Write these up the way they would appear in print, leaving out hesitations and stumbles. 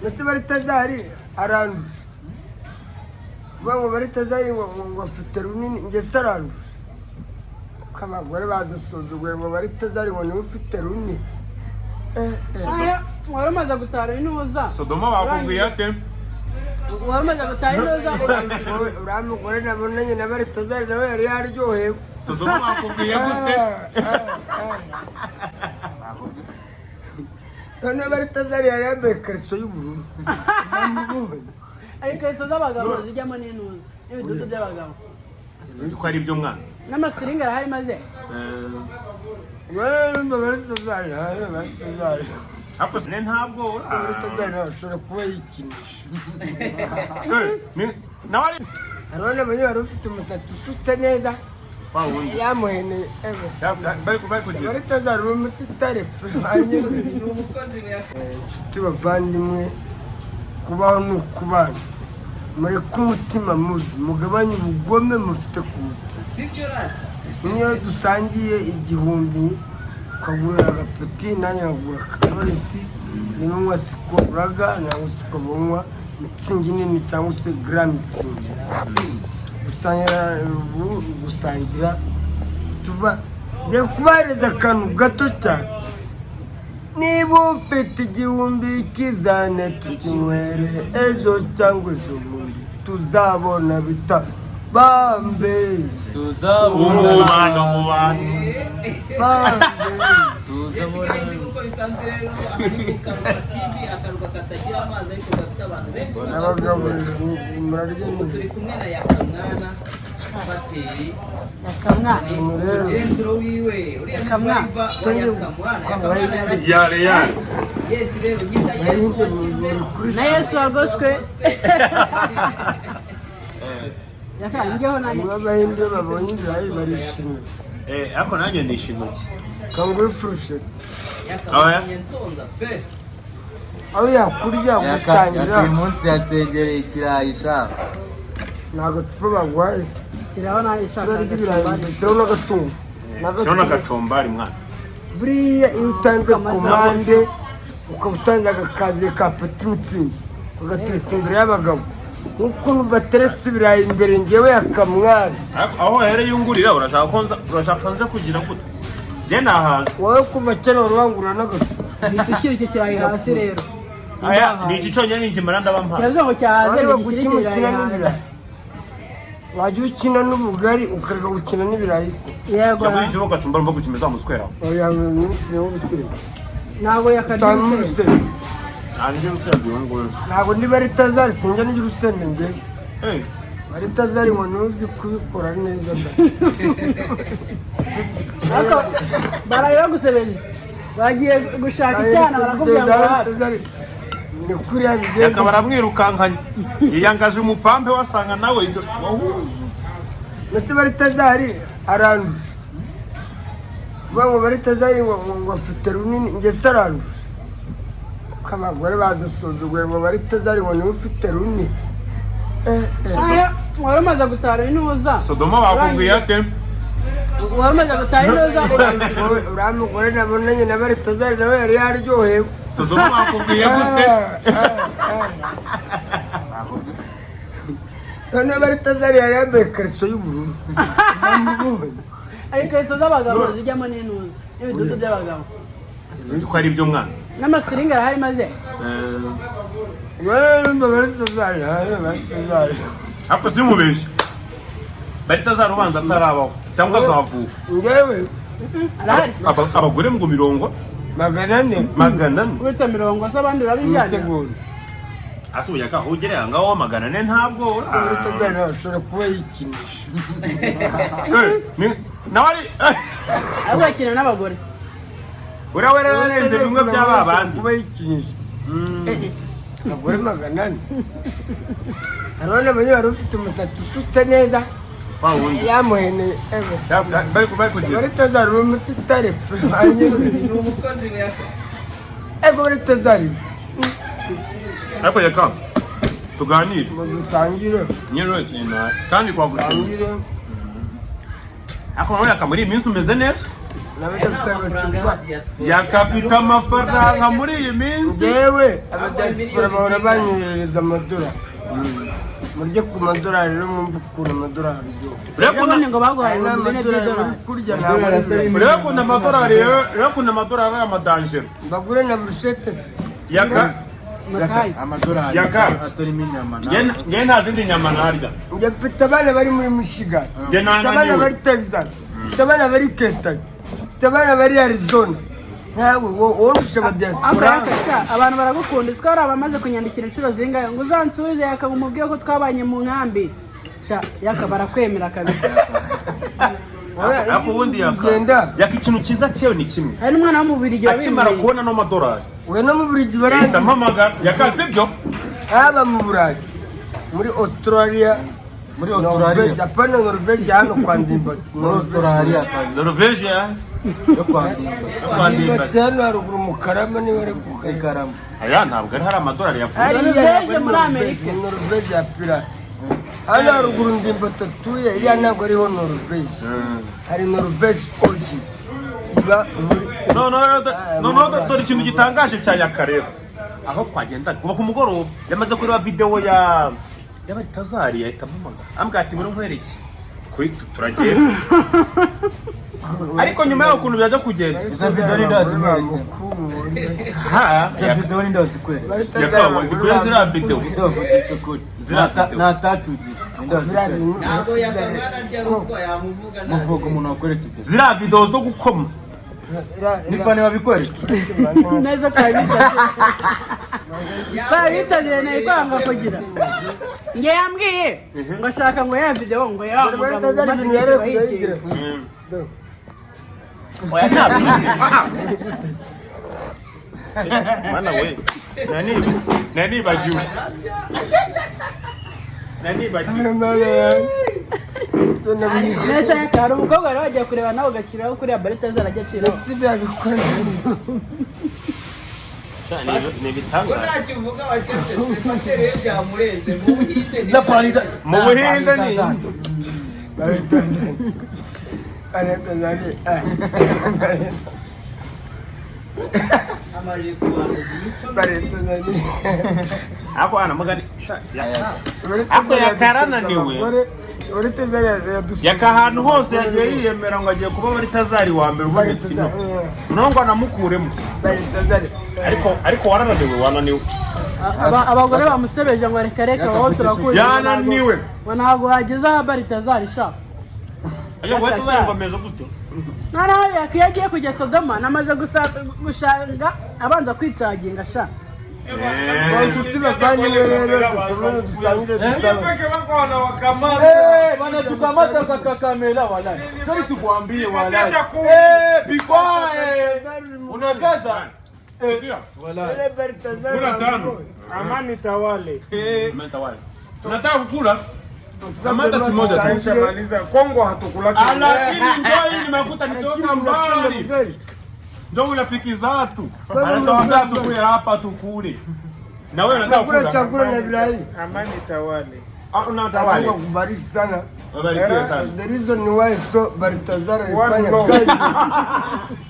Mbese Baritazari arandusha. Kuvuga ngo Baritazari ngo afite runini, njye se arandusha. Ko abagore badusuzuguye ngo Baritazari ngo niwe ufite runini. Eh, eh. Aya, wari umaze gutara intuza. Sodoma bakubwiye ate? Wari umaze gutara intuza. Wowe, uriya mugore nabonanye na Baritazari nawe yari yaryohewe. Sodoma bakubwiye gute? Noneho Baritazari yari yambaye ikariso y'ubururu. Namubonye. Ari ikariso z'abagabo zijyamo n'intuza n'ibidudu by'abagabo. Ko ari ibyo mwana. N'amasitiringi arahari maze. Yewe, Baritazari, Baritazari. Ariko ne ntabwo Baritazari nawe ashobora kuba yikinisha. Nawe ari Hariho n'abanye wari ufite umusatsi usutse neza, wa wundi yamuheneye ego. Bari kugira Baritazari uri umusitari pe. Inshuti bavandimwe, kubaho ni ukubana. Mureke umutima mubi, mugabanye ubugome mufite ku mutima. Niyo dusangiye 1000, ukagura agapeti, nanjye nkagura akabarisi. Niba unywa Skol Lager nangwa Skol bunywa Mützig nini cyangwa se Grand Mützig, gusangira ubu gusangira tuba ngiye kubahereza akantu gato cyane. Niba ufite 1000, kizane tukinywere. Ejo cyangwa ejo bundi tuzabona bita bambe. Umubano mu bantu. Bambe. Nk'uko bisanzwe rero, aha ni ku Karuka TV, akaruka katagira amazi ariko gafite abantu benshi. Abagabo murarya. Ubu turi kumwe na Yakamwana Bateri. Yakamwana. Rero Jensiro wiwe uriya ni Yakamwana. driver wa Yakamwana. Yakamwana yarakize. Yare yare. Yes, rero nyita Yesu wakize. Na Yesu wagoswe. Yaka, njyeho nanjye. Abahinde iyo babonye ibirayi barishimye. Eh, ariko nanjye nishe intoki. Kanguhe furusheti. Yakamwana nsonza pe. Aho yakurya gutangira. Uyu munsi yasengereye ikirayi sha. Ni agacupa baguhaye se? Shyiraho nanjye ishaka. Turarya ibirayi, shyiraho n'agatungo. Shyiraho n'agacombari mwana. Buriya iyo utanze komande, ukaba utanze agakaziye ka Petit Mützig, ugateretse imbere y'abagabo nk'ukuntu bateretse ibirayi imbere, ngewe Yakamwana. Ariko aho wahereye ungurira, urashaka ko nza, urashaka nza kugira gute? Njye nahaza. Wowe kuva kera wari wangurira n'agacupa. Uhita ushyira icyo kirayi hasi rero. Aya ni iki cyonyine nikimara ndaba mpaze. Kiravuze ngo cyahaze. Wareba Ntigishyire kuki ikirayi mukina hasi. n'ibirayi? Wajya ukina n'ubugari ukareka gukina n'ibirayi ko. Yego. Yagurishijeho gacumbari mva gukimeza muswera. Oya, niwo bitureba. Ntabwo yakarya Utanga urusenda. urusenda. Ntabwo urusenda uyu nguyu. Ntabwo ndi Baritazari, sinjya n'iryo urusenda ngewe. Eh, Baritazari ngo ntuzi kubikora neza da. Ariko baraye bagusebeje, bagiye gushaka icyana barakubwira ngo hafi. Baritazari ni kuriya bigenda. Yakaba aramwirukankanye, yiyangaje umupampe, wasanga nawe wahuze. Mbese Baritazari arandusha. Kuvuga ngo Baritazari ngo afite runini, njye se arandusha. Ko abagore badusuzuguye ngo Baritazari ngo niwe ufite runini. Eh, eh. Aya, wari umaze gutara intuza. Sodoma bakubwiye ate? Wari umaze gutara intuza. Wowe, uriya mugore nabonanye na Baritazari nawe yari yaryohewe. Sodoma bakubwiye gute? Noneho Baritazari yari yambaye ikariso y'ubururu. Namubonye. Ari ikariso z'abagabo zijyamo n'intuza n'ibidudu by'abagabo. Ko ari ibyo mwana. N'amasitiringi arahari maze. Yewe, Baritazari, Baritazari. Ariko simubeshye, Baritazari ubanza atarabaho cyangwa azavuka. Ngewe. Arahari. Abagore ngo mirongo 400. 400. Ubita mirongo se abandi urabijyanira? Umusegonda. Asubiye akaho ugereye aho ngaho 400 ntabwo. Baritazari nawe ashobora kuba yikinisha. Eh, nawe ari Ariko akina n'abagore. Uriya we rero arenze bimwe by'aba bandi. Kuba yikinisha. Eh, eh, abagore 400. Hariho n'abanye wari ufite umusatsi usutse neza, Wa wundi yamuheneye ego. Bari kugira Baritazari uri umusitari pe. Ni umukozi w'Yaka. Ego, Baritazari. Ariko reka tuganire. Ngo dusangire. Nyine ikintu kandi kwagushimira. Dusangire. Ariko urabona muri iyi minsi umeze neza. Nawe Aya ni udafite amafaranga agacupa. y'abadiyasipora. Yakafite amafaranga muri iyi minsi. Ngewe abadiaspora bahora banyoherereza amadolari. Murye ku madolari rero, mwumve ukuntu amadolari aryoha. Urebe Ejo ngo baguhaye Aya ni 4000 amadolari muri by'idolari. kurya, ntabwo ari ibirayi. Urebe ukuntu amadolari rero, urebe ukuntu amadolari ari amadanjero. Mbagure na burushete se? Yaka. Matayi. Amadolari Yaka. atorimo inyama. Njye nta zindi nyama narya. Njye mfite abana bari muri Michigan, Njye mfite abana nananiwe. bari Texas, mfite abana bari Kentucky, mfite abana bari Arizona. Nkawe wowe urusha abadiaspora. Akayafasha abantu baragukunda. Isiko hari abamaze kunyandikira inshuro zingahe ngo uzansubize Yaka, umubwiye ko twabanye mu nkambi. Sha Yaka, barakwemera kabisa. Ariko ubundi Yaka, Genda. Yaka, ikintu cyiza cyewe ni kimwe. Hari n'umwana wo mu Bubiligi Akimara wabimbwiye. kubona no madolari, We no mu Burigi yahise baranzi. ampamagara. Yaka, sibyo? Haba mu Burayi, muri Australia, Muri Norvege. Australia. Apana Norvege hano kwa Ndimbati. Muri Australia kabiri. Norvege Yo kwa Ndimba. Kwa Ndimbati. Ndimbati. Hano haruguru mu Karama niba ari ku Karama. Ikarama. Aya ntabwo ari hari amadolari yavuye. Hariya Norvege ntabwo ari muri Norvege, Amerika. ni Norvege ya pirate. Hano haruguru Ndimbati atuye, iriya ntabwo ariho Norvege. Hari Norvege oji iba muri Noneho dore ikintu gitangaje cya Yaka rero. Aho twagendaga kuva ku mugoroba, yamaze kureba videwo ya y'abaritazari, ahita ampamagara, ambwira ati: "Ngwino nkwereke." Kuri turagenda, ariko nyuma y'aho ukuntu byajya kugenda. Izo video ni ndazimweretse. Ha. Izo video ni ndazikweretse. Yaka, zikure ziriya video. Video, vugisha ukuri. Ziriya video. Natacugira ni ndazikweretse. Ntabwo yakamwana arya ruswa, yamuvuga nabi. Muvuga umuntu wakweretse ibyo. Ziriya video zo gukoma. Ni fani wabikweretse. Neza, twabitabiriye, twabitabiriye. Nayo kwanga kugira nge yambwiye ngo ashaka ngo ya video ngo ya mugabo ngo umaze iminsi bahitinga. Oya, ntabwo uzi. Mana we, nanibagiwe, nanibagiwe. Neza Yaka, hari umukobwa wari wagiye kureba nawe ugaciraho kuriya Baritazari ajya aciraho. Ni Ko ibitangaza. ntacyo uvuga, wacecetse. Pasiteri we byamurenze mu Buhinde. Na Parida. Mu Buhinde ni Amajije kubanduza imico mibi. Ako ana mugani sha, Ako yakarananiwe. Yaka ahantu hose yagiye yiyemera ngo agiye kuba Baritazari wa mbere ubonetse ino, noneho ngo anamukuremo. Ariko warananiwe, wananiwe. Abagore bamusebeje ngo reka reka, wowe turakuzi. Yananiwe. Ngo ntabwo wageze aho Baritazari sha. Ariko Baritazari ngo ameze gute? Noneho Yaka iyo agiye kujya Sodoma namaze gushanga abanza kwicaginga sha. Inshuti bavandimwe rero, dukomeze dusangire, dusabe. Eh, wanatukamata kwa kakamera walai. Sorry tukwambie walai. Eh, bikwa eh. Unakaza. Eh, walai. Kula tano. Amani tawale. Tunataka kukula. Kamata kimoja tu. Tushamaliza Kongo, hatukulaki. Lakini njoo, hii ni makuta nitoka mbali. Njoo, urafiki zatu. Anatuambia tukule hapa, tukule. Na wewe unataka Kula kula. chakula na birayi. Amani tawale. Ah, unatawale. Mungu akubariki sana. Wabarikiwe sana. The reason why so Baltazar One alifanya love. kazi.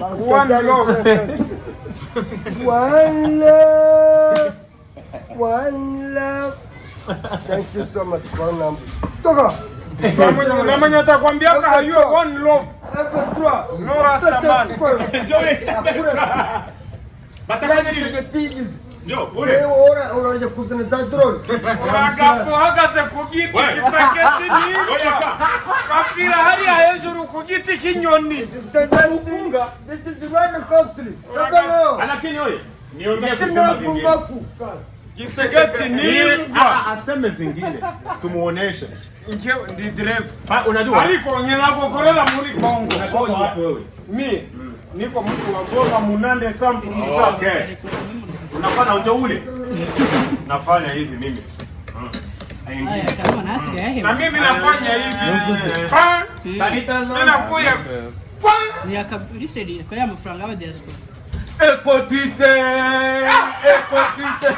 One Baltazar love. alifanya kazi. One love. One love. Thank you so much kwa nambu. Toka. Na mwenye atakwambiaka hayuo one love. F3. No Rastaman. Njoo. Bataka nini? Njoo, ule. Wewe ora unaweza kuzana za drone. Uragapfa uhagaze ku giti We. gisaketi Oya n'inka ka. kapfira hariya hejuru ku giti cy'inyoni. This is Rwanda country. Kabalo. Lakini oye, niongee kusema vingine. Pumbafu. Gisegeti n'imbwa. Ah, aseme zingine. Tumuoneshe. Njye ndi dereva Ah, unajua? ariko ninapokorera muri Kongo. Unatoka wapi wewe? Mi niko mtu wa Goma munande sambu musa. Okay. Unafanya ujo ule. Nafanya hivi mimi. Aya, kabona hasigaye Na ahewe. mimi nafanya hivi. Pa! Ninakuya. Ni akaburiseri kuri amafaranga y'abadiaspora. Ekotite. Ekotite.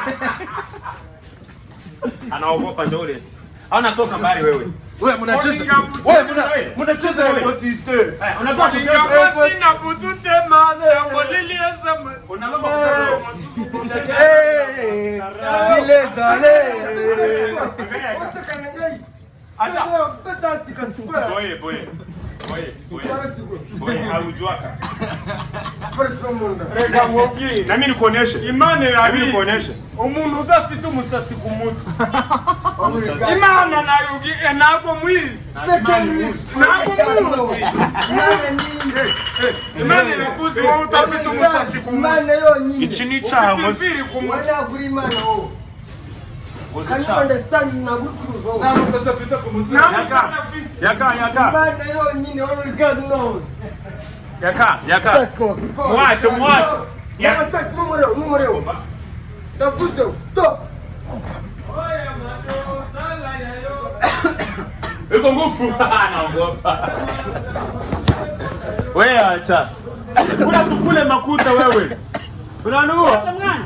Anaogopa njoo ule. Au natoka mbali wewe. Wewe mnacheza. Wewe mnacheza ekotite. Eh, unatoka kucheza. Unalomba kucheza. Eh, zile zale. Ata. Boye, boye. Boye, boye. Boye, haujuaka. Reka nkubwire. Na mimi nikuoneshe. Imana Na mimi irabizi. nikuoneshe. Umuntu udafite umusatsi ku mutwe. Imana nayo ntabwo muyizi. Ntabwo muzi. Imana irakuzi wowe udafite umusatsi ku mutwe. Imana yonyine. Iki ni icyaha Ufite nkoze. imviri ku Wowe mutwe. ntabwo uri Imana wowe. Nkoze Can you icyaha. understand? Ntabwo uri kumva wowe. Nta musatsi afite ku mutwe. Nta musatsi afite. Yaka, yaka. Imana yonyine, only God knows. Yaka, yaka. Mwache, mwache. Yaka. Numureo, numureo. Ndavuze, stop. Iko ngufu. Naogopa. Wewe acha. Kula tukule makuta wewe. Unanua? Mwana.